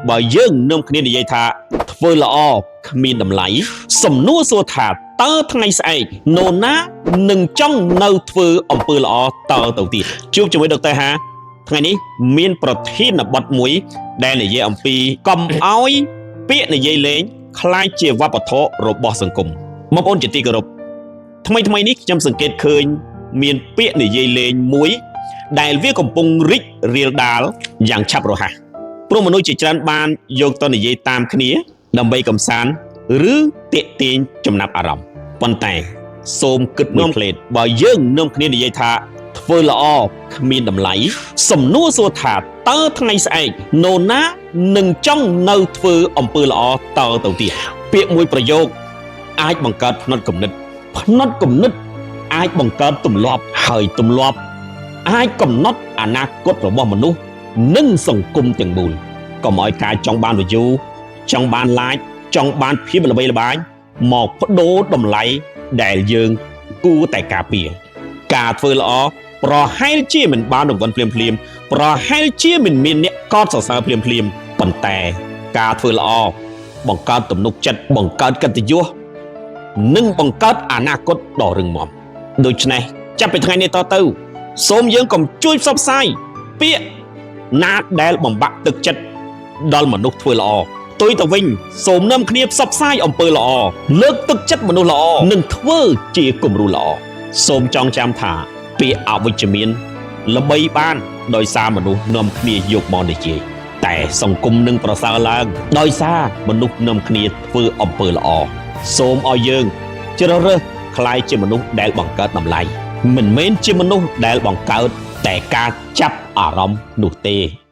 បើយើងនាំគ្នានិយាយថាធ្វើល្អគ្មានតម្លៃសំណួរសួរថាតើថ្ងៃស្អែកនរណានឹងចង់នៅធ្វើអំពើល្អតទៅទៀតជួបជាមួយដុកទ័រហាថ្ងៃនេះមានប្រធានបទមួយ ដែលនិយាយអំពីកុំឲ្យពាក្យនិយាយលេងក្លាយជាវប្បធម៌របស់សង្គមបងប្អូនជាទីគោរពថ្មីថ្មីៗនេះខ្ញុំសង្កេតឃើញមានពាក្យនិយាយលេងមួយ ដែលវាកំពុងរីករាលដាលយ៉ាងឆាប់រហ័សព្រោះមនុស្សជាច្រើនបានយកទៅនិយាយតាមគ្នា ដើម្បីកំសាន្តឬទាក់ទាញចំណាប់អារម្មណ៍ប៉ុន្តែសូមគិតមួយភ្លែតបើយើងនាំគ្នានិយាយថាធ្វើល្អគ្មានតម្លៃសំណួរសួរថាតើថ្ងៃស្អែកនរណានឹងចង់នៅធ្វើអំពើល្អតទៅទៀតពាក្យមួយប្រយោគអាចបង្កើតផ្នត់គំនិតផ្នត់គំនិតអាចបង្កើតទម្លាប់ហើយទម្លាប់ អាចកំណត់អនាគតរបស់មនុស្សនិងសង្គមទាំងមូលកុំឲ្យការចង់បាន view ចង់បាន like ចង់បានភាពល្បីល្បាញមកបដូរតម្លៃដែលយើងគួរតែការពារការធ្វើល្អប្រហែលជាមិនបានរង្វាន់ភ្លាមភ្លាមៗប្រហែលជាមិនមានអ្នកកោតសរសើរភ្លាមភ្លាមៗប៉ុន្តែការធ្វើល្អបង្កើតទំនុកចិត្តបង្កើតកិត្តិយសនិងបង្កើតអនាគតដ៏រឹងមាំដូច្នេះចាប់ពីថ្ងៃនេះតទៅ សូមយើងកុំជួយផ្សព្វផ្សាយពាក្យណាដែលបំបាក់ទឹកចិត្តដល់មនុស្សធ្វើល្អផ្ទុយទៅវិញសូមនាំគ្នាផ្សព្វផ្សាយអំពើល្អលើកទឹកចិត្តមនុស្សល្អនិងធ្វើជាគំរូល្អសូមចងចាំថាពាក្យអវិជ្ជមានល្បីបានដោយសារមនុស្សនាំគ្នាយកមកនិយាយតែសង្គមនឹងប្រសើរឡើងដោយសារមនុស្សនាំគ្នាធ្វើអំពើល្អសូមឲ្យយើងជ្រើសរើសក្លាយជាមនុស្សដែលបង្កើតតម្លៃ មិនមែនជាមនុស្សដែលបង្កើតតែការចាប់អារម្មណ៍នោះទេ។